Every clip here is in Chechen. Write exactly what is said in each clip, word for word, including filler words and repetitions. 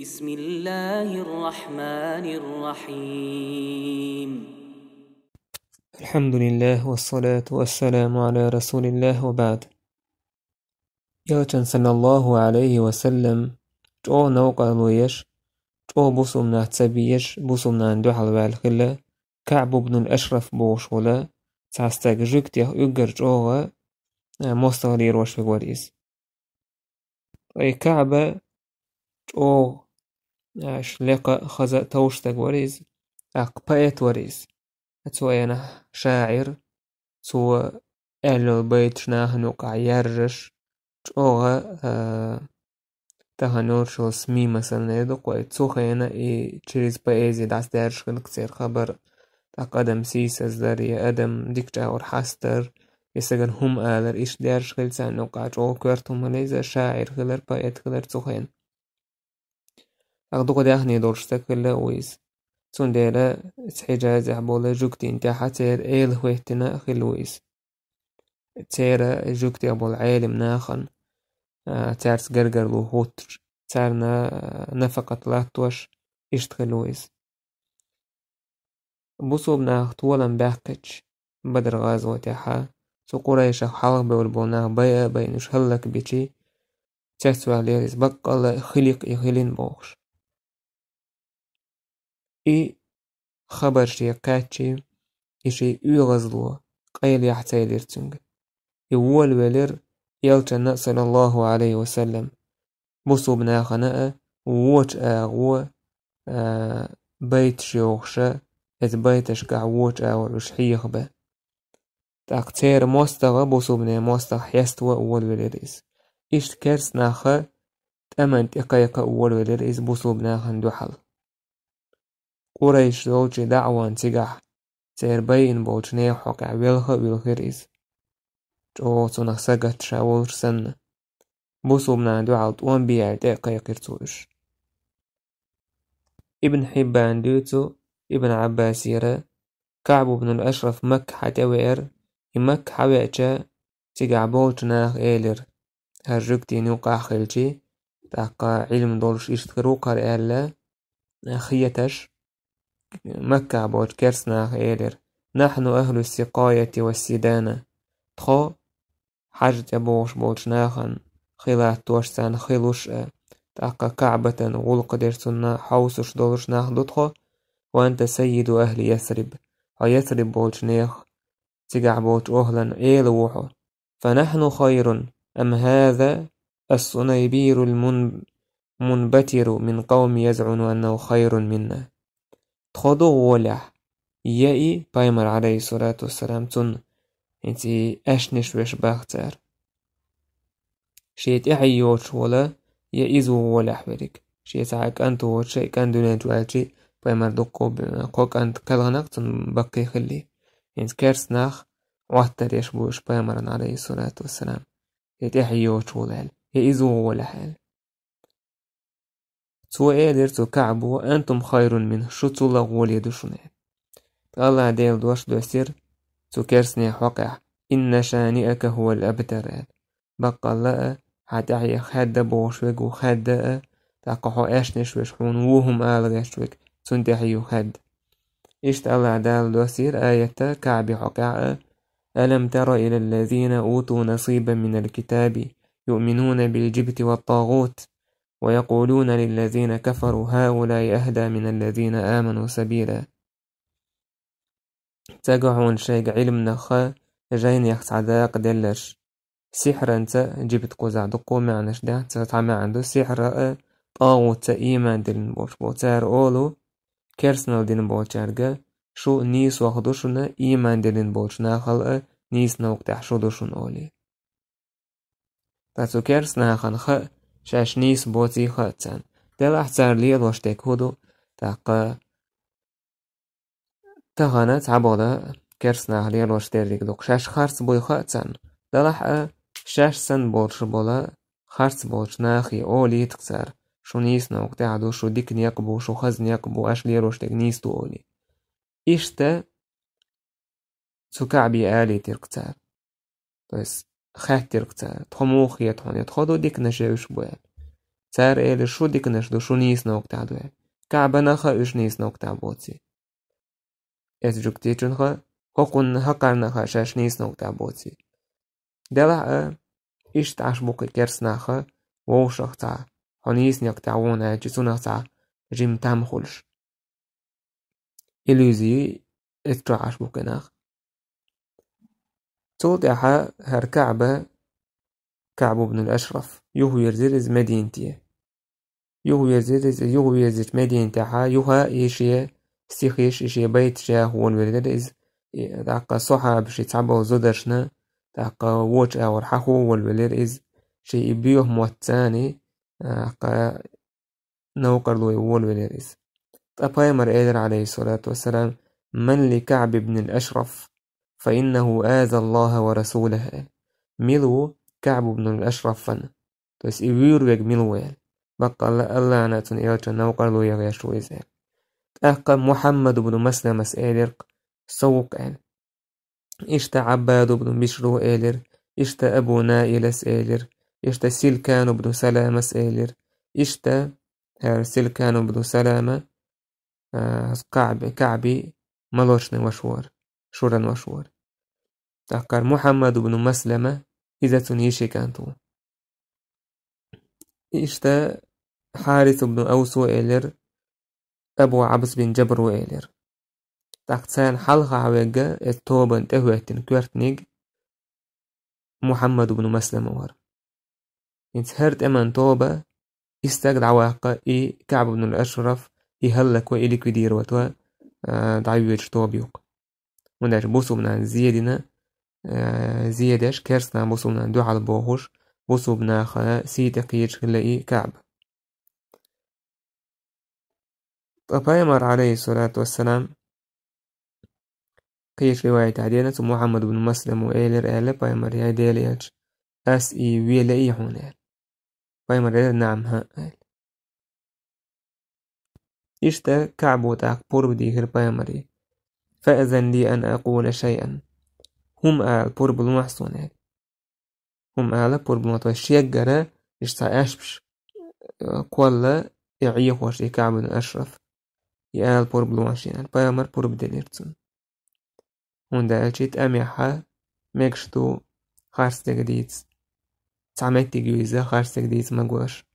بسم الله الرحمن الرحيم. الحمد لله والصلاة والسلام على رسول الله وبعد. Элчан, саллаллаху алейхи ва саллам, чӀогӀа новкъарло еш, чӀогӀа бусулба нах ца биеш, бусулба нахана дуьхьал ваьлла хилла КаӀб ибн ал-Ашраф бохуш волу цхьа стаг, жуьгтех уггар чӀогӀа, а, мостагӀа лелош верг вара иза. Ткъа и КаӀба чӀогӀа, а, ш-, лекха а, хаза а товш стаг вара иза, тӀаккха поэт вара иза. Цо аьлла шаӀир, цо аьлла йолу байташ нахана юкъахь яржаш, чӀогӀа, а, тахана йолчу СМИ, масалан, эр ду-кх вай, цу хенахь и через поэзи дӀасадаьржаш хилла-кх церан хабар, тӀаккха адам сийсаздар я адам дика чӀагӀар хьастар, я стагана хӀума алар, иштта даьржаш хилла царна юкъахь, чӀогӀа коьрта хӀума хилла иза, шаӀир хилар, поэт хилар цу хенахь. ТӀаккха дукха даьхни долуш стаг хилла а ву иза. Цундела Хьиджазехь болу жуьгтийн тӀаьхьа церан эла хӀоьттина а хилла ву иза. Церан жуьгтех болу Ӏелам нахана, а, цаьрца гаргарло хӀуттуш, царна, а, нафакъат латтош, иштта хилла ву иза. Бусулба нах толам баьккхича Бадр гӀазотехь, цу Къурайшах хьалха бевлла болу нах байа а байина, уьш хӀаллакбичи, цецваьллера иза, баккъалла а хилийта и хилина бохуш. И хабар шега кхаьччи, и шен оьгӀазло къайлаяхьа ца елира цуьнга. И волавелира Элчанна, саллаллаху алейхи ва саллам, бусулба нахана а, вочу агӀо, а, байташ йохуша, эцу байташкахь вочу агӀор уьш хьехабан. ТӀаккха церан мостагӀа, бусулбанийн мостагӀа хьеставан а волавелира иза. Иштта керста нахана тӀаман тӀе кхайкха а волавелира иза бусулба нахана дуьхьал. Къурайш долчу даӀван цигахь церан байина болчу нехан хьокъехь велха а вилхира иза. ЧӀогӀа цунах сагатта ша волуш санна, бусулба нахана дуьхьал тӀом бе аьлла тӀе а кхайкхира цо уьш. Ибн Хьиббана дуьйцу Ибн Ӏаббасера, КаӀб ибн ал-Ашраф Макка хьан тӀевеара, и Макка хьан веача, цигахь болчу наха элира, хӀара жуьгтийн юкъахь хилчи, тӀаккха Ӏилма долуш иштта хир ву-кх хӀара аьлла, хеташ, Маккахь болчу керста наха элира: «Нахьну ахӀлу сикъаяти ва сидана». Тхо хьажа тӀебогӀуш болчу нахана хи латтош, царна хи луш а, тӀаккха КаӀбатан гӀуллакх деш, цунна хьовсуш долуш нах ду тхо, ва анта саййиду ахӀли Ясриб. Хьо Ясриб болчу нехан, цигахь болчу охӀлан эла ву хьо. Фа нахьну хайрун ам хӀаза ас-Сунайбирул мун-, мунбатиру мин къавми язӀуму аннаху хайрун минна. Тхо ду гӀолехь, я и Пайхамар, алейхиссалату вассалам, цунна хӀинца и аьшнаш веш бах цара. Шен тӀаьхье йоцуш волу, я иза ву гӀолехь верг. Шен цхьа кӀант воцуш, и кӀант дуьнен чу ваьлчи, Пайхамар дуккха б-, кхо кӀант кхелхинарг цунна баккхий хилли. ХӀинца керста нах Ӏоттар еш бу уьш Пайхамарна, алейхиссалату вассалам. Я тӀаьхье йоцуш волу аьлла, я иза ву гӀолехь аьлла. Цо элира цу КаӀбо: «Антум хайрун минху, шу цул а гӀоле ду шуна», – аьлла. ТӀаккха АллахӀ Дела дош доьссира цу керста нехан хьокъехь: «Инна шаниака хӀувал абтар», – аьлла. Баккъалла а, хьан тӀаьхье хаьдда бохуш верг ву хаьдда а, тӀаккха хьо аьшнаш веш, хьуна ву хӀума ала гӀерташ верг, цунна тӀаьхье ю хаьдда. Иштта АллахӀ Дала доссийра аятта КаӀбан хьокъехь а: «Алам тара илаллазина уту насибан минал китаби, юъминуна бил жибти ват тагӀут, ва якъулуна лиллазина кафару хӀаулаи ахда миналлазина аману сабила». Ца го хьуна шайга Ӏилманах жайнех цхьа дакъа делларш? Сихьранца, жибт кхузахь дуккха а маьӀнаш дац, цхьа цхьа маьӀна ду, сихьра а, тӀагӀутца ийман диллина болуш болу. Цара олу керстанал дина болчаьрга: «Шу нийсох ду шуна, ийман диллина болчу нахал а нийса новкъа тӀехь шу ду шуна», – олий. Ткъа цу керста нахана хаьа, шаьш нийса боций хаьа царна. Делахь цара лелош дерг хӀун ду? ТӀаккха тахана цхьаболу керста наха лелош дерриг ду-кх, шаьш харц буй хаьа царна. Делахь а, шаьш санна болуш болу харц болчу нахе олийта-кх цара: «Шу нийса новкъа тӀехь ду, шу дика некъ бу, шу хаза некъ бу, аша лелош дерг нийса ду», – олий. Иштта цу КаӀбе алийтира-кх цара. То есть хаьттира-кх цара: «Тхо муха хета хьуна, я тхо ду диканаш, я уьш бу?» – аьлла. Цара элира: «Шун диканаш ду, шу нийса новкъа тӀехь ду», — аьлла. КаӀбана хаьа уьш нийса новкъа тӀехь боций. Эцу жуьгтичунна хаьа, хӀокхунна хӀокхарна хаьа шаьш нийса новкъа тӀехь боций. Делахь а, иштта Ӏаш бу кхин керста нах, вовшах цхьа, хьо нийса некъа тӀехь ву аьлча, цунах цхьа жимма там хуьлуш. Иллюзи эцу чохь Ӏаш бу кхин нах. Цул тӀаьхьа хӀара КаӀба, КаӀб ибн ал-Ашраф, юхавирзира иза Мединате. Юхавирзира иза, юхавирзича Мединатехь, юха и шен стихаш, и шен байташ яха волавелира иза. И, тӀаккха сахьабаш, и цхьаболу зударшна, тӀаккха вочу агӀор хьахо волавелира иза. Шен и боьха мотт царна, тӀаккха новкъарло йо волавелира иза. Ткъа пайхамар элира, Ӏалайхиссалату вассалам: «Ман ли КаӀб ибн ал-Ашраф, фа иннаху аза Аллаха ва расулаха», — аьлла. Мила ву КаӀб ибн ал-Ашрафана? То есть и вуьйр верг мила ву аьлла. Баккъалла Аллахьана а цуьнан элчанна новкъарло ян гӀерташ ву иза аьлла. ТӀаккха Мухьаммад ибн Масламас элира: «Со ву-кх», — аьлла. Иштта Ӏаббад ибн Бишра элира, иштта Абу Наилас элира, иштта Силкан ибн Саламас элира, иштта, хӀара Силкан ибн Салама, а, КаӀби, КаӀби молочный ваша вара, шуран ваша вара. ТӀаккха Мухьаммад ибн Маслама, иза цуьнан йишин кӀант ву. Иштта Хьарис ибн Авсо элира, Абу Ӏабс бин Джабро элира. ТӀаккха царна хьалха вегга, эцу тобанна тӀехӀоьттина коьртаниг Мухьаммад ибн Маслама вара. ХӀинца хӀара тӀеман тоба, и стаг дӀаваккха, и КаӀб ибн ал-Ашраф, и хӀаллакво, и ликвидироватво, а, дӀайоьдуш тоба ю-кх. ХӀунда аьлча бусулба нахана зе дина, а, зе деш, керста нах бусулба нахана дуьхьал бохуш, бусулба наха сий тӀе кхеча хилла и КаӀба. Ткъа пайхамар, Ӏалайхиссалату вассалам, кхечу риваятехь деана, цу Мухьаммад ибн Маслама элира аьлла пайхамар: «Я Делан элча, ас и вен лаьий хьуна?» — аьлла. Пайхамар элира: «Наам, хӀаъ», — аьлла. Иштта КаӀбо тӀаккха пурба дийхира пайхамаре: «Фаъзан ли ан акъула шайъан». ХӀума ала пурба лохьа суна, аьлла. ХӀума ала пурба лохьа, то есть шеггара иштта цхьа аьшпаш, э, кхолла и Ӏехош, и КаӀб ибн Ашраф. И ала пурба лохьа шена, аьлла. Пайхамар пурба делира цунна. ХӀунда аьлча тӀамехь мегаш ду харц дерг дийца. Цхьа меттиг ю иза харц дерг дийца магош.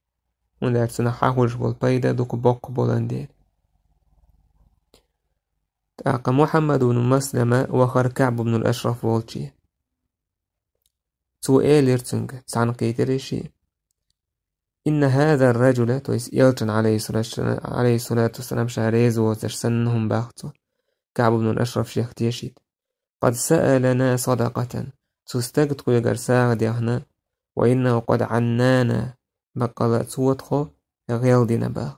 ХӀунда аьлча цунах хьахулуш болу пайда дукха боккха болун дела. ТӀаккха Мухьаммад ибн Маслама вахара КаӀб ибн ал-Ашраф волчу. Цо элира цуьнга, цхьаьнакхийтира и шиъ: «Инна хаза ар-раджула», то есть элчанна, Ӏалайхиссалату вассалам, Ӏалайхиссалату вассалам, ша реза воцуш санна хӀума боху цо. КаӀб ибн ал-Ашраф шех тешийта: «Къад саалана садакъатан». Цу стага тхоьгара сагӀа дехна, «ва иннаху къад Ӏаннана», баккъалла а цо тхо гӀелдина боху.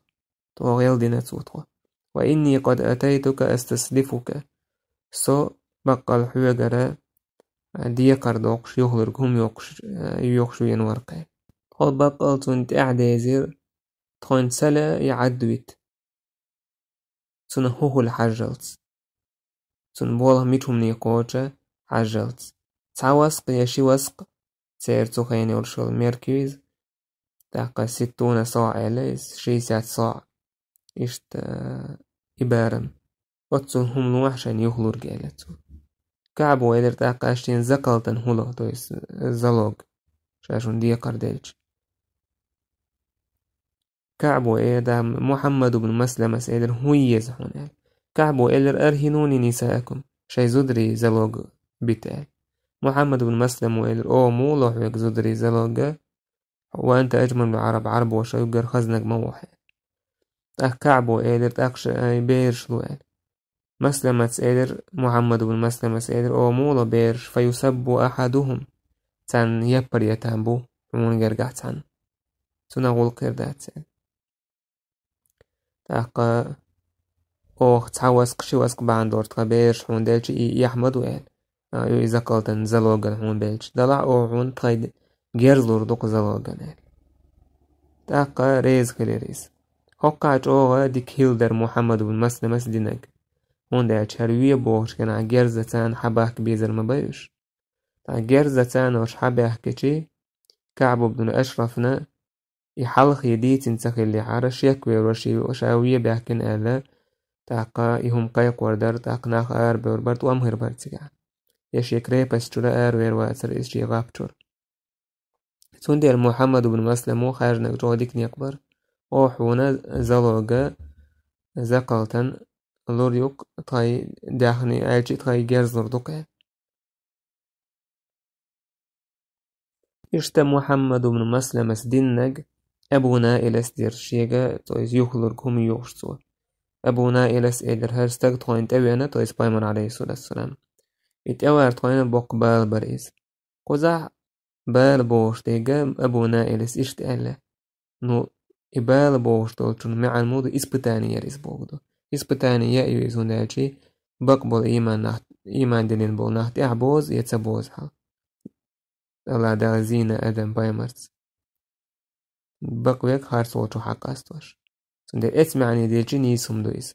Тхо гӀелдина цо тхо. «Ва инни къад атайтука астаслифука». Со баккъалла хьоьгара, а, декхар доккхуш, юхалург хӀума йоккхуш, а, йоьхуш веана вара-кх. Тхо баккъалла цунна тӀаьхьа дезира, тхуна ца лаьа и Ӏадвита. Цунах хӀун хуьлу хьажжалц. Цунна болх мича хӀумане кхочу хьажжалц. Цхьа васкъа я ши васкъа, церан цу хенахь йолуш йолу мерка ю иза. ТӀаккха ситтуна соӀ аьлла иза, шийсат соӀ. Иштта, и барам. Оццул хӀума лохьа шайна юхалург аьлла цо. КаӀбо элира тӀаккха шена закъалтан хӀума, то есть залог, ша шуна декхар делча. КаӀбо элира, Мухьаммад ибн Масламас элира: «ХӀун еза хьуна?» — аьлла. КаӀбо элира: «Архьинуни нисаакум», шайн зударий залог бита аьлла. Мухьаммад ибн Маслама элира: «Оха муха ло хьоьга зударий залога? Ва анта аджмалул Ӏараб, Ӏарбоша уггар хазнаг ма ву хьо». ТӀаккха КаӀбо элира: «ТӀаккха ша ай бераш ло», — аьлла. Масламас элира, Мухьаммад ибн Масламас элира: «Оха муха ло бераш, фа юсаббу ахьадухум, царна яппар ян там бу хьуна гергахь цхьанна. Цунах гӀуллакх хир дац», — аьлла. ТӀаккха: «Оха цхьа васкъа, ши васкъа бахьана долуш тхан бераш хьуна делча, и эхь ма ду», — аьлла. А, и закъалтан залоган хьуна белча. «Делахь оха хьуна тхайн герз лур ду-кх залоган», — аьлла. ТӀаккха реза хилира иза. ХӀоккхахь чӀогӀа дика хилла дара Мухьаммад ибн Масламас динарг. ХӀунда аьлча хӀара вен бохучу хенахь герзаца хьабахка безар ма бара уьш. Ткъа герзаца уьш хьабаьхкича, КаӀб ибн Ашрафна И хьалхе дийцина ца хиллехьара, шек вер вара ше, ша ве баьхкина аьлла, тӀаккха и хӀума кхайкхор дара, тӀаккха нах арабевр бара, тӀом хир бара цигахь. Я шен крепость чура аравер вацара иза шен гӀап чура. Цундела Мухьаммад ибн Масламо хаьржинарг чӀогӀа дика некъ бара. Оха хьуна залога закъалтан лур ю-кх тхай даьхни, аьлча тхай герз лур ду-кх. Иштта Мухьаммад ибн Масламас диннарг Абу Наилас дира шега, то есть юхалург хӀума йохуш цо. Абу Наилас элира: «ХӀара стаг тхойна тӀевеана, то есть пайхамар, алейхиссалату вассалам. И тӀевар тхойна боккха бала бара иза». Кхузахь бала бохуш дерг Абу Наилас иштта аьлла. Ну, и бала бохуш долчун маьӀна муха ду, испытание яра иза боху ду. Испытание яа ю иза, хӀунда аьлча бакъ болу ийман нах, ийман диллина болу нах тӀаьхьа бозу я ца бозу хьал. Алла Дала зийна адам пайхамарца. Бакъ верг харц волчу хьакъ къастош. Цундела эцу маьӀне делчи нийса хӀума ду иза.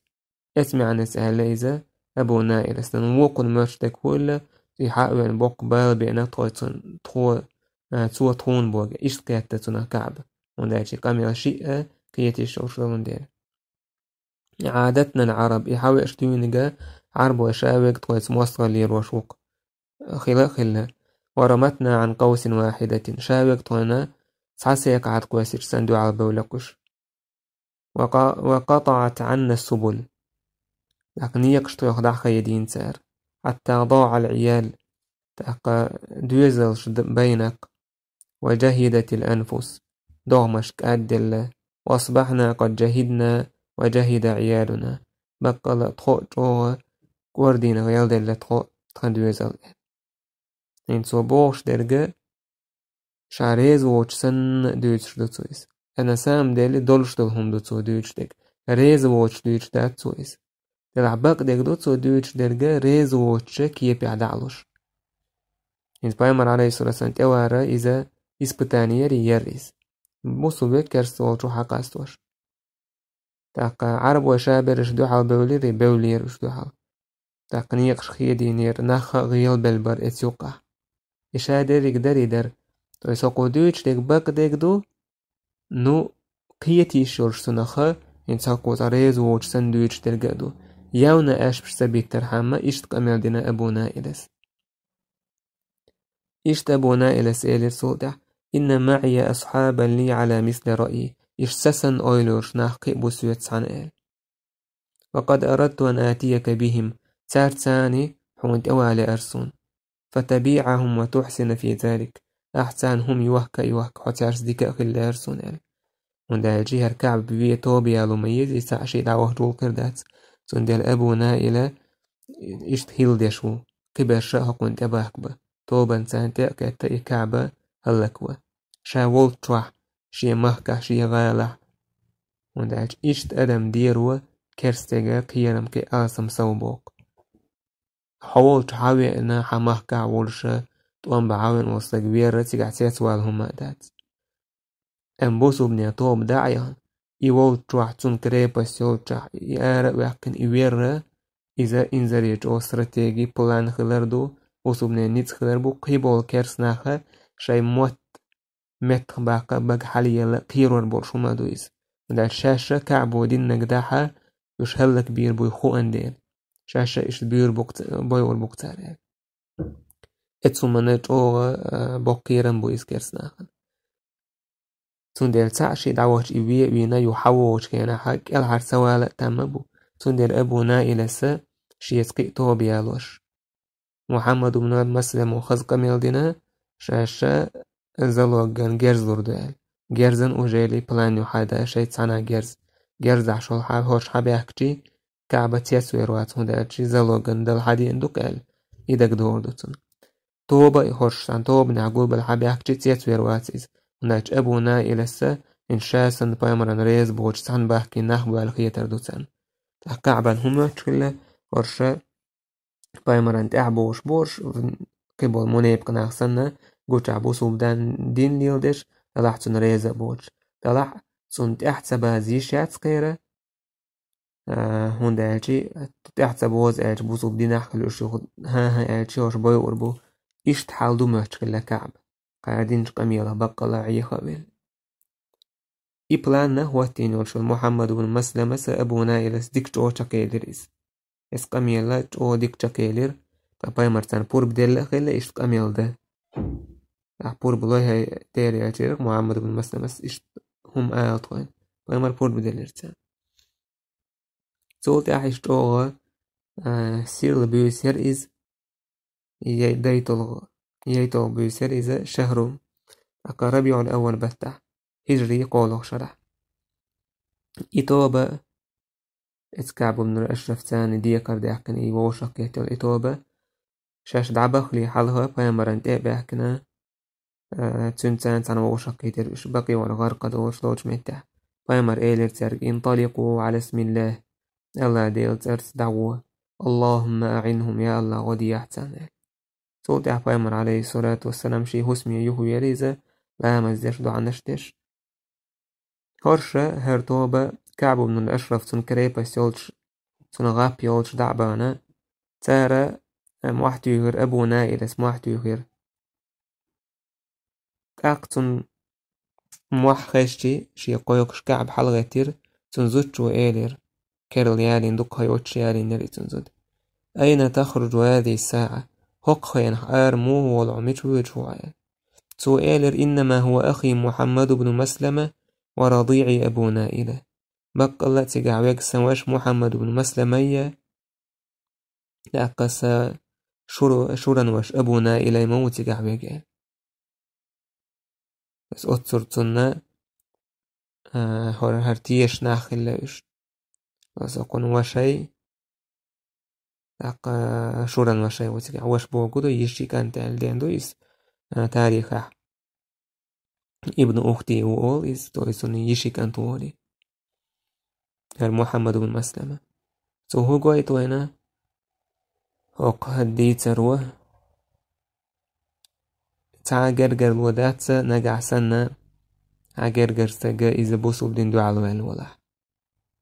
Эцу маьӀнеца аьлла иза Абу Наилас. Дан вокхун моьрч дерг хӀулла, и хьа а вен боккха бала беана тхо цун, тхо, а, цо тхуна бога. Иштта кхетта цунах Каъба. ХӀунда аьлча къамел шиъ а кхетийш йолуш долун дела. عادتنا العرب, и хьавеаш дуьйнага Ӏарбой ша верг тхойца мостагӀалла лелош ву-кх. Хила а хилла. ورمتنا عن قوس واحدة, ша верг тхойна цхьа секхахьа кхоьссича санна дуьхьал бевлла-кх уьш. وق-, وقطعت عنا السبل. ТӀаккха некъаш тхоьх дӀахаедийна цара. حتى ضاع العيال, тӀаккха доьзалш д-, байна-кх. وجهدت الأنفس, догӀмаш кӀадделла. وأصبحنا قد جهدنا وجهد عيالنا. Баккъала а тхо а чӀогӀа кӀордийна гӀелделла тхо, тхан доьзал. ХӀинца цо бохуш дерг ша реза воцуш санна дуьйцуш ду цо иза. Ткъа на самом деле долуш долу хӀума ду цо дуьйцуш дерг. Реза воцуш дуьйцуш дац цо иза. Делахь бакъдерг ду цо дуьйцуш дерг реза воцучу кепехь дӀа а луш. ХӀинца пайхамар, алейхиссалату вассалам, тӀевара иза испытание яра, яра иза. Бусулба век керста волчу хьакъастош. ТӀаккха Ӏарбой ша берриш дуьхьал бевлира, бевллера уьш дуьхьал. ТӀаккха некъаш хедийнера, нах а гӀелбелла бара эца юккъахь. И ша дерриг дарий дара. То есть хӀокхо дуьйцуш дерг бакъдерг ду, ну, кхетийш йолуш цунах а, хӀинца хӀокхо цкъа реза воцуш санна дуьйцуш дерг а ду. Явна аьшпаш ца биттархьама, иштта къамел дина Абу Наилас. Иштта Абу Наилас элира цул тӀаьхьа: إن معي أصحابا لي على مثل رأيي. Иштта са санна ойла йолуш нах кхин а бу соьца цхьаьна аьлла. وقد أردت أن آتيك بهم. Цаьрца цхьаьна хьуна тӀе вала лаьара суна. فتبيعهم وتحسن في ذلك. Ахь царна хӀума йохка а йохка, хьо цаьрца дика а хила лаьара суна аьлла. ХӀунда аьлча хӀара Каъба вен тоба яло ма еза, и цхьаъ шиъ дӀавахча вулкхир дац. Цундела Абу Наила иштта хила деш ву, кхиберш а хӀокхунна тӀебахка бан. Тобанна царна тӀе а кхетта, и Каъба хӀаллакван. Ша волччохь, шен махкахь, шен гӀалахь. ХӀунда аьлча иштта адам деро керстега кхерам кхин а алсам сов боккху. Хьо волчу хьан веана, хьан махкахь волуша, тӀом бан хьан веана волу стаг верра, цигахь цецвала хӀума а дац. Амма бусулбане тоба дӀа а яхна, и волччохь, цунна крепость йолччохь, и ара а ваьккхина, и верра, иза инзаре чӀогӀа стратеги, план хилар ду, бусулбане ницкъ хилар бу, кхиболу керстанаха шайн мотт меттахбаккха, бага хьалъелла кхерор болуш хӀума ду иза. ХӀунда аьлча шаьш а Каъбо диннарг дахьа, уьш хӀаллакбийр буй хуур дела. Шаьш а иштта буьйр бу-кх ца-, бойур бу-кх цара аьлла. Эцу хӀуманна чӀогӀа, а, боккха кхерам бу иза керстанахана. Цундела цхьаъ шиъ дӀавахча и вен а вийна, юха хьан вогӀучу хенахь кӀелхьара ца вала а там ма бу. Цундела Абу Наиласа шеца кхин а тоба ялош. Мухьаммад ибн Масламо хаза къамел дина, шаьш а залоган герз лур ду аьлла. Герзан ужели план ю хьада шайца цхьаьна герз. Герзахь шолхьа хӀорш хьан баьхкачий, Каъба цецвер вац, хӀунда аьлча залоган дала хьан деана ду-кх аьлла, и дагадогӀур ду цунна. Тоба а хӀорш цхьана тобанехь гулбелла хьан баьхкачий цецвер вац иза, хӀунда аьлча Абу Наиласа, хӀинца ша санна пайхамаран реза боцуш цхьаьна бахкийна нах бу аьлла хетар ду царна. ТӀаккха Каъбан хӀун моьттуш хилла, хӀорш а пайхамаран тӀаьхьа бохуш борш, кхиболу мунепакъ нах санна, гучахь бусулба дин леладеш, делахь цунна реза а боцуш. Делахь цунна тӀаьхьа ца база йиш яц кхера, а, хӀунда аьлча тӀаьхьа ца боза аьлча бусулба динахь хила уьш юха хӀан-хӀа аьлча хӀорш бойур бу. Иштта хьал ду моьттуш хилла Каъба, кхара динчу къамелах баккъала а Ӏеха а велла. И планна хӀоттийна йолчул Мухьаммад ибн Масламас а Абу Наилас дика чӀогӀа чакхъелира иза. Эс къамелла чӀогӀа дика чакхъелира, ткъа пайхамар царна пурба делла а хилла, иштта къамел дан. Ахь пурба лой хьай тӀера яьлча, Мухьаммад ибн Масламас иштта хӀума ала тхойн. Пайхамар пурба делира царна. Цул тӀаьхьа иштта чӀогӀа, а, сирла буьйса яра иза, яй-, дайтулгӀа, яйтулгӀа буьйса яра иза шахьру, тӀаккха РабиӀул-Аввал баттахь, хӀижрий кхоалгӀа шарахь. И тоба, эцу КаӀб ибн Ашрафца декхар даьккхина, и вовшахкхетта йолу и тоба, шаьш дӀабаххале хьалха пайхамарна тӀе а баьхкина, а, цуьнца цхьаьна вовшахкхийтира уьш БакъиӀул-ГӀаркъад олуш долчу меттехь. Пайхамар элира цаьрга: «Инталикъу Ӏала исмиллахӀ», Аллах Делан цӀарца дӀагӀо. «АллахӀумма аӀинхӀум», я Аллах, гӀо дехьа царна. Цул тӀаьхьа пайхамар, Ӏалайхиссалату вассалам, шен хӀусаме юхавеара иза, ламаз деш, доӀанаш деш. ХӀорш, хӀара тоба, КаӀб ибн Ашраф, цуьнан крепость йолчу, цуьнан гӀап йолчу дӀа а бахна, цара, э, мохь туьйхира, Абу Наилас мохь туьйхира. ТӀаккха цунна мохь хезча, шен кхойкхуш КаӀб хьалагӀеттира, цуьнан зудчо элира, керла ялийна, дукха хан йоццуш ялийнера и цуьнан зуда: «Айна тахруджу хӀазихӀи ссаӀа?» ХӀокху хенахь ара муха волу хьо, мича воьдуш ву хьо? Цо элира: «Иннама хӀува ахи Мухьаммад ибн Маслама ва радиӀи Абу Наила». Баккъалла а цигахь верг сан ваша Мухьаммад ибн Масламай, тӀаккха сан шур-, шуран ваша Абу Наилай ма ву цигахь верг, аьлла. Ас оццур цунна, а, хӀора хӀара тешаш нах хилла уьш. Аса кхунна вашай, тӀаккха шуран вашай ву цигахь. Ваша бохург ду, йиши кӀант аьлла ден ду иза, а, тарихахь. Ибн Ухти ву олу иза, то есть цунна йиши кӀант ву олий. ХӀара Мухьаммад ибн Маслама. Цо хӀун гойту вайна? ХӀокху дийцаро цхьа а гергарло дац, нагахь санна, хьан гергара стага иза бусулба дин дуьхьал ваьлла валахь.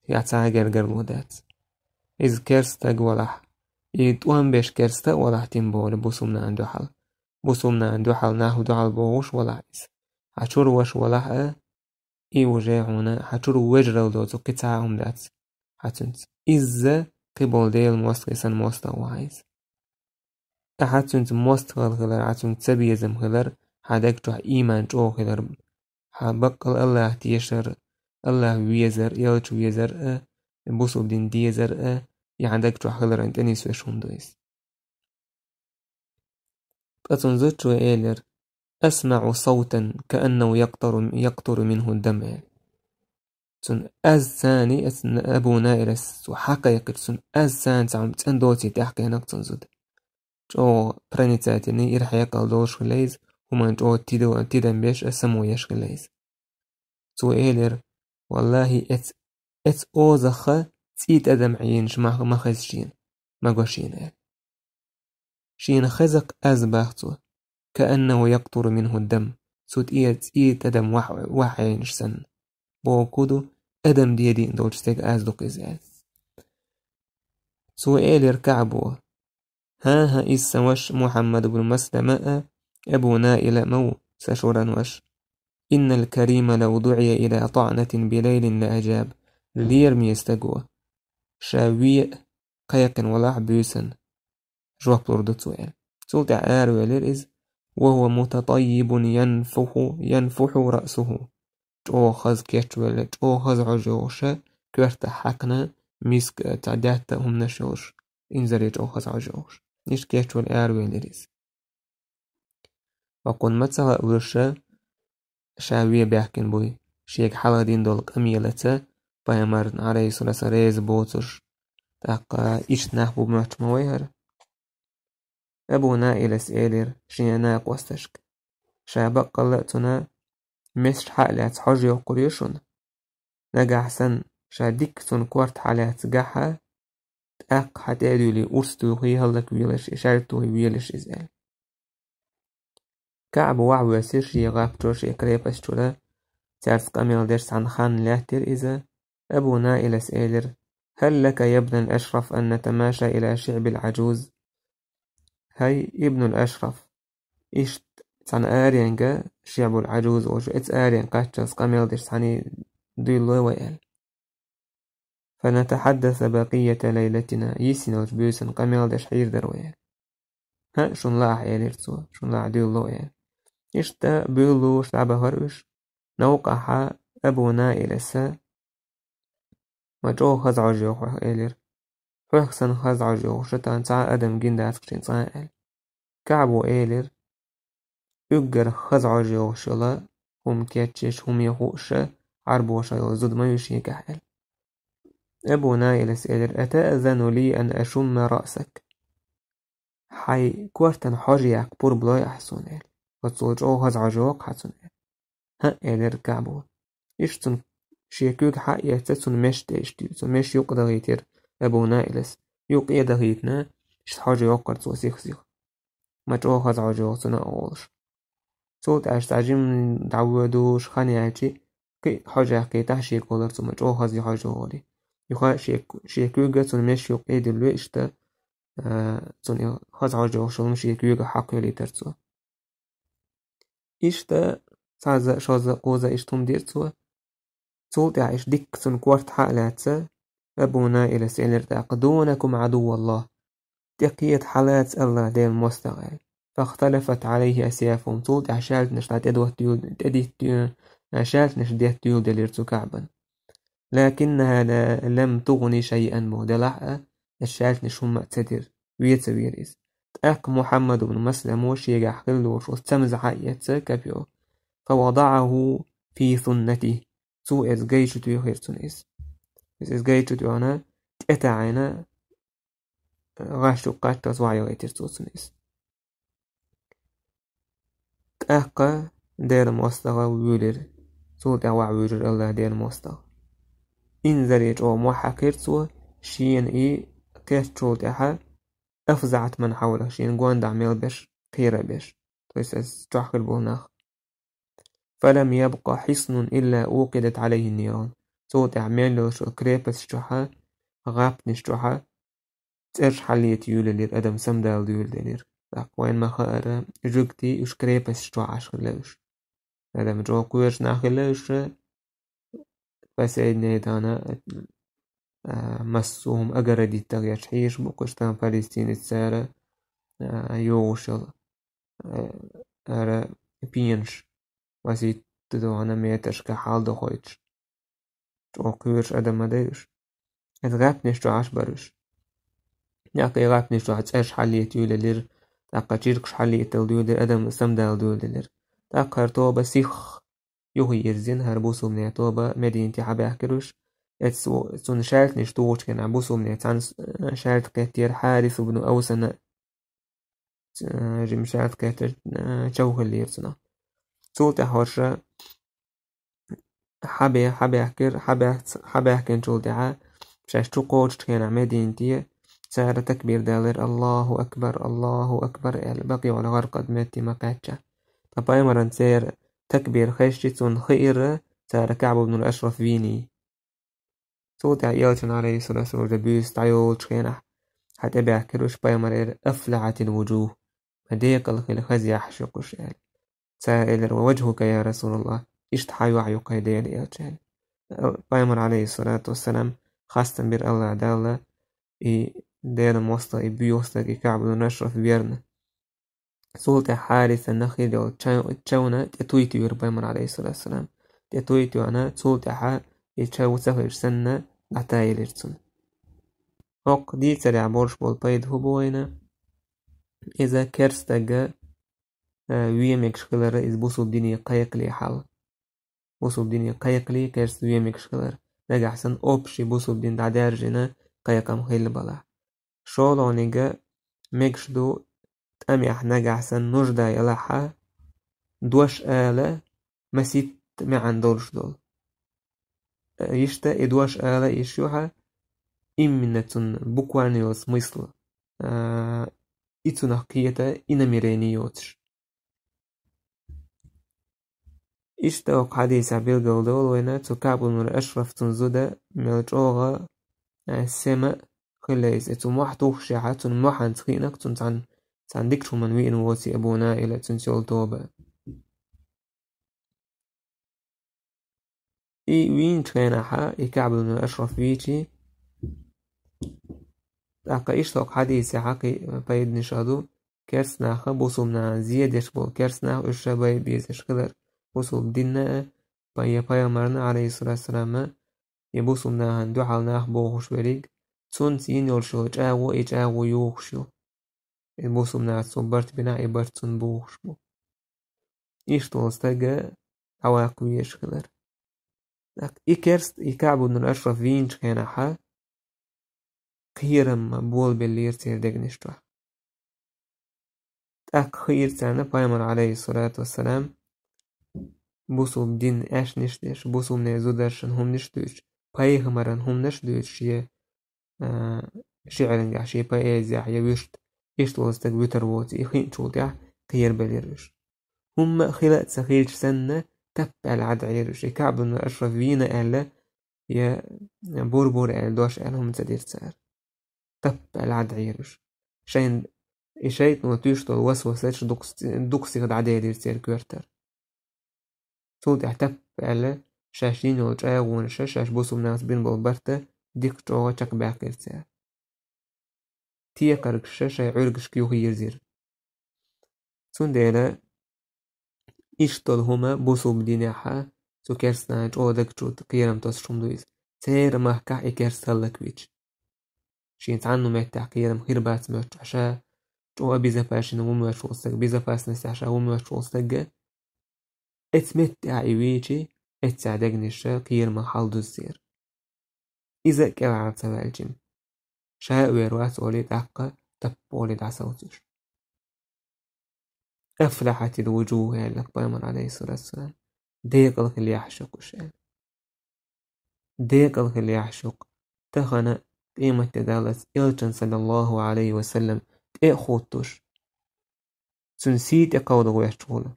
Я цхьа а гергарло дац. Иза керста стаг валахь, и тӀом беш керста а валахь, тем более бусулба нахана дуьхьал. Бусулба нахана дуьхьал, нах дуьхьал бохуш валахь иза. Хьан чуьра ваша валахь а, и уже хьуна хьан чуьра вежаралла доцу кхин цхьа а хӀума дац хьан цуьнца. Изза кхин болу Делан мостагӀий санна мостагӀа ву хьан иза. Ахьа цуьнца мостагӀалла хилар, ахьа цуьнца цабезам хилар, хьан даг чохь ийман чӀогӀа хилар, хьан баккъал Аллах тешар, Аллах везар, элча везар а, бусулба дин дезар а, и хьан даг чохь хиларан тӀе нисвеш хӀума ду иза. Ткъа цунна зудчо элира: «АсмаӀу савтан, кааннаху якътару, якътуру минху дам», аьлла. Цунна аз цани, ас Абу Наилас цо хьакхайкхира, цунна аз цани цхьа хӀума цӀандоций тӀаьхкхенаг цунна зуда. ЧӀогӀа проницательный, ира хьекъал долуш хилла иза, хӀуманна чӀогӀа тида-, тидам беш а, само еш хилла иза. Цо элира: «Валлахи, эц-, эц озахха цӀий тӀадам Ӏийнаш ма, ма хеза шена, ма го шена», аьлла. Шена хеза-кх аз, бах цо, «кааннаху якътуру минху дам», цу тӀера цӀий тӀадам вахь-, вахь Ӏийнаш санна. Бохург ду, адам дедийна долчу стеган аз ду-кх иза, аьлла. Цо элира КаӀбо: «ХӀан-хӀа, иза сан ваша Мухьаммад ибн Маслама а, Абу Наила а ма ву, сан шуран ваша. Иннал карима лав дуӀия ила таӀнатин билайлин ла ажаб». Лераме стаг ву, ша ве а, кхайкхина валахь буьйсанна, жоп лур ду цо, аьлла. Цул тӀаьхьа аравелира иза: «Ва хӀува мутатаййибун янфуху, янфуху раъсуху». ЧӀогӀа хаза кечвелла, чӀогӀа хаза хьожа йогӀуш, коьртахь хьаькхна миска, цхьа даьтта хӀуманаш йолуш, инзаре чӀогӀа хаза хьожа йогӀуш. Иштта кечвелла аравелира иза. Ткъа кхунна ма ца хаьа вуьйш, ша вен баьхкина буй, шега хьалха дина долу къамелаца, пайхамарна, Ӏалайхиссалату вассалам, реза боцуш, тӀаккха иштта нах бу моьттуш ма вай хӀара. Абу Наилас элира шен накъосташка: «Ша баккъалла а цунна месаш хьа а лаьцна хьожа йоккхур ю шуна. Нагахь санна ша дикка цунна корта хьалаьцна гахь а, тӀаккха хьан тӀе а дуьйлий, урс тухий, хӀаллаквелаш, шаьртухий велаш иза», аьлла. КаӀба вахь воьссира шен гӀап чуьра, шен крепость чуьра, цаьрца къамел деш цхьана ханна лаьттира иза. Абу Наилас элира: «ХӀал лака, я бна ал-Ашраф, ан натамаша ила шиӀбил Ӏажуз?» ХӀай, ибн ал-Ашраф, иштта цхьана аренга, шиӀбул Ӏажуз олуш, эца аренга кхаччалц къамел деш цхьаний дуьйлалой вай», — аьлла. «فنتحدث بقية ليلتنا», йисина йолчу буьйсан къамел деш хьийр дара вай, аьлла. «ХӀаъ, шуна лаахь», — элира цо, — «шуна лаахь дуьйлало», — аьлла. Иштта буьйлалуш дӀабахара уьш. Новкъахь Абу Наиласа: «Ма чӀогӀа хаза Ӏожа йогӀу хьох», — элира. «Хьох санна хаза Ӏожа йогӀуш тахана цхьа а адам гина дац-кх шена цкъа», — аьлла. КаӀбо элира: «Уггар хаза Ӏожа йогӀуш йолу хӀума кечъеш, хӀума хууш Ӏарбоша йолу зуда ма ю шегахь», — аьлла. Абу Наилас элира: «أتأذن لي أن أشم رأسك؟» «Хьайн кортан хьожа яккха пурба лой ахь суна?» — аьлла. «Оццул чӀогӀа хаза Ӏожа йогӀу-кх хьан суна?» — аьлла. «ХӀаъ», — элира КаӀбо. Иштта цунна шен куьйга хьа а эцна, цунна меш тӀе иштта, цо меш юккъе дахийтира Абу Наилас. Юккъе а дахийтина, иштта хьожа йоккхура цо сих-сиха. «Ма чӀогӀа хаза Ӏожа йогӀу цунах», — олуш. Цул тӀаьхьа цхьа жимма дӀавоьдуш хан яьлча, кхин а хьожа яьккхийтахь, шега олура цо: «Ма чӀогӀа хаза хьожа йогӀу хьо», — аьлла. Юха шен, шен куьйга цунна меш юккъе а диллина, иштта, а, цунна хаза Ӏожа йогӀуш йолу хӀума шен куьйга хьакхоьлийтира цо. Иштта цхьазза, шозза, кхузза иштта хӀума дира цо. Цул тӀаьхьа иштта дикка цунна корта хьа а лаьцна, Абу Наилас элира тӀаккха: «دونكم عدو الله». «ТӀекхета хьалаца АллахӀ Делан мостагӀа», — аьлла. «فاختلفت عليه أسيافهم». Цул тӀаьхьа шаьлтанаш дӀа тӀедотта дуьйла-, тӀедитта дуьйла-, шаьлтанаш детта дуьйладелира цу КаӀбана. «لكنها لا، لم تغن شيئا», — боху, делахь а, оцу шаьлтанаш хӀумма а ца дира, вен ца вийра иза. ТӀаккха Мухьаммад ибн Масламо шегахь хилла долуш оцу цамза хьа а эцна копьё. «فوضعه في ثنته». Цо иза гай чу туьйхира цунна иза. Иза, иза гай чу тоьхна, тӀетаьӀна, гӀаш чу кхаччалц охьайохийтира цо цунна иза. ТӀаккха Делан мостагӀа вуьйлира. Цул тӀаьхьа охьавуьйжира АллахӀ Делан мостагӀа. Инзаре чӀогӀа мохь хьаькхира цо, шена и кхеччул тӀаьхьа «أفزعت من حولك», шена гондахь мел берш кхера а беш. То есть иза чохь хир болу нах. «فلم يبق حصن إلا أوقدت عليه النيران». Цул тӀаьхьа мел йолчу крепосташ чохь, гӀаптанаш чохь цӀераш хьаллета юьйлаелира, адам самадала дуьйладелира. ТӀаккха вайна ма-хаъара, жуьгтий уьш крепосташ чохь Ӏаш хилла уьш. Адам чӀогӀа кхоьруш нах хилла уьш, последние дана, а, массо а хӀума огородить дагӀеш хьийзаш бу-кх уьш, тахана Палестинец цара, а, йогӀуш йолу, а, ара пенаш, масийтта дохана метрашка хьалдохуьйтуш. ЧӀогӀа кхоьруш адам ма дай уьш. Иза гӀаьпнаш чохь Ӏаш бара уьш. ТӀаккха и гӀаьпнаш чохь цӀераш хьаллета юьйлаелира, тӀаккха чиркаш хьаллетала дуьйладелира, адам самадала дуьйладелира. ТӀаккха хӀара тоба сихха юхайирзина, хӀара бусулбанийн тоба Мединате хьабаьхкира уьш. Эцу цунна шаьлтанаш тухучу хенахь бусулбанийн цхьана, э, шаьлта кхеттера Хьарис ибн Авсана, э, жима шаьлта кхеттера, э, чов хиллера цунах. Цул тӀаьхьа хӀорш хьабе-, хьабаьхкира, хьабаьхц-, хьабаьхкинчул тӀаьхьа шаьш чу кхочучу хенахь Мединате цара такбир далира: «Аллаху акбар, Аллаху акбар», — аьлла, БакъиӀул-ГӀаркъад метте ма кхаьчча. Ткъа пайхамарна церан такбир хезча, цунна хиира цара КаӀб ибн ал-Ашраф вийний. Цул тӀаьхьа элчанна, алейхиссалату вассалам, уже буьйса дӀайолучу хенахь, хьа тӀебаьхкира уьш, пайхамара элира: «أفلحت الوجوه». Ма декъала хила хаза яхьаш ю-кх уьш, аьлла. Цара элира: «ووجهك يا رسول الله», иштта хьан юьхь ю-кх, хӀай Делан элча, аьлла. Пайхамар, алейхиссалату вассалам, хастам бира АллахӀ Далла, и Делан мостагӀа, и буьйса стаг, и КаӀб ибн Ашраф верна. Цул тӀаьхьа Хьарисана хилла йолу ча-, чевна тӀетуй туьйхира пайхамар, алейхиссалату вассалам. ТӀетуй тоьхна, цул тӀаьхьа и чев ца хилча санна, дӀатаелира цунна. ХӀокху дийцарехь болуш болу пайда хӀун бу вайна? Иза керстага, а, вен мегаш хилара иза бусулба дине кхайкхале хьал. Бусулба дине кхайкхале керста вен мегаш хилара. Нагахь санна общий бусулба дин дӀадаьржина кхайкхам хилла балахь. ШолгӀаниг мегаш ду, тӀамехь нагахь санна нужда ялахь, дош ала масийтта маьӀна долуш долу. Иштта и дош ала йиш ю хьан, именно цунна буквально йолу смысл, а, и цунах кхета и намерение йоцуш. Иштта окху хьадисехь билгалдолу вайна, цу КаӀб ибн Ашраф цунна зуда мел чӀогӀа, э, сема а хилла иза. Цу мохь тухушехь, цунна мохьанца хиъна-кх цунна цхьана, цхьана дикачу хӀуманна виъна воций Абу Наила, цуьнца йолу тоба. И вийначу хенахьа, и КаӀб ибн Ашраф вийчи, тӀаккха иштта хӀокху хьадисехьа кхин пайданаш а ду, керста наха бусулба нахана зе деш болу керста нах уьш ша бай безаш хилар, бусулба динна а, пай-, я пайхамарна, алейхиссалату вассалам, я бусулба нахана дуьхьал нах бохуш верг, цунца йина йолуш йолу чӀагӀо и чӀагӀо йохуш ю. И бусулба нахаца цо барт бина, и барт цунна бохуш бу. Иштта волу стаг дӀаваккха везаш хилар. ТӀаккха и керста, и КаӀб ибн Ашраф вийначу хенахьа, кхерам болабеллера церан дегнаш чохь. ТӀаккха хиира царна пайхамар, алейхиссалату вассалам, бусулба дин аьшнаш деш, бусулбане зударшна хӀуманаш а дуьйцуш, пайхамаран хӀуманаш а дуьйцуш, я, а, шиӀарангахь, шен поэзиехь, я вуьшта, иштта волу стаг вуьтур воцу, и хиъначул тӀаьхьа кхерабелира уьш. ХӀумма а хила а ца хилча санна, таппа аьлла Ӏад Ӏийра уьш. И КаӀб ибн Ашраф вийна аьлла, я бур-бур аьлла, дош аьлла хӀума ца дира цара. Таппа аьлла Ӏад Ӏийра уьш. Шайн, и шайтано туьйсуш долу васвасаш дукха-, дукха сиха дӀаделира церан коьртара. Цул тӀаьхьа таппа аьлла, шаьш йина йолу чӀагӀонаш, шаьш бусулба нахаца бина болу барт дика чӀогӀа чекхбаьккхира цара. Текхаргаш шайн Ӏуьргашка юхайирзира. Цундела иштта долу хӀума бусулба динехьа, цу керста нахана чӀогӀа даг чу кхерам тосуш хӀума ду иза. Церан махкахь и керста хӀаллаквича. Шен цхьанна меттехь кхерам хир бац моьттуш, ша чӀогӀа безопасен ву моьттуш волу стаг, безопасностехь ша ву моьттуш волу стаг, эцу меттехь и вийчи, эццехь дегнаш кхерамах хьалдуззера. Иза а кӀелхьара ца ваьлча, ша а вер вац олий, тӀаккха таппа олий дӀасовцуш. «Афлахьатил вуджухӀ», аьлла пайхамар, алейхиссалату вассалам. «Декъала хила яхьаш ю-кх уьш», аьлла. Декъала хила яхьаш ю-кх тахана къематде даллалц элчан, саллаллаху Ӏалайхи ва саллам, тӀе а хӀуттуш, цуьнан сий тӀе кховдо гӀоьрташ волу,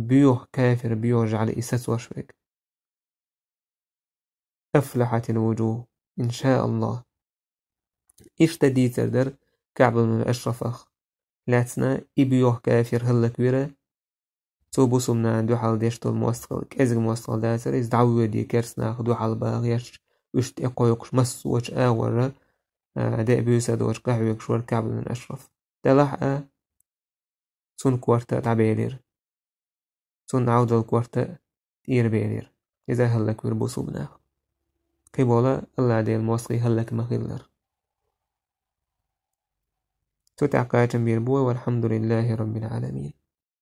боьха кафир боьха жӀаьла и сацош верг. «Афлахьатил вуджухӀ, иншааллахӀ». Иштта дийцар дара КаӀб ибн Ашрафах. Лаьцна и боьха кафир хӀаллаквира, цо бусулба нахана дуьхьал деш долу мостагӀалла, кӀезиг мостагӀалла дацара, иза дӀавоьдий керста наха дуьхьал бан гӀерташ, уьш тӀе кхойкхуш, массочу агӀорра, а, де а буьйса а доцуш къахьоьгуш вара КаӀб ибн Ашраф. Делахь а, цуьнан корта дӀабелира. Цуьнан Ӏовдал корта тӀерабелира. Иза хӀаллаквира бусулба нах. Кхиболу АллахӀ Делан мостагӀий хӀаллак ма хиллара. Цу тӀехь кхачам бийр бу вай, валхьамдулиллахӀи раббил Ӏаламин.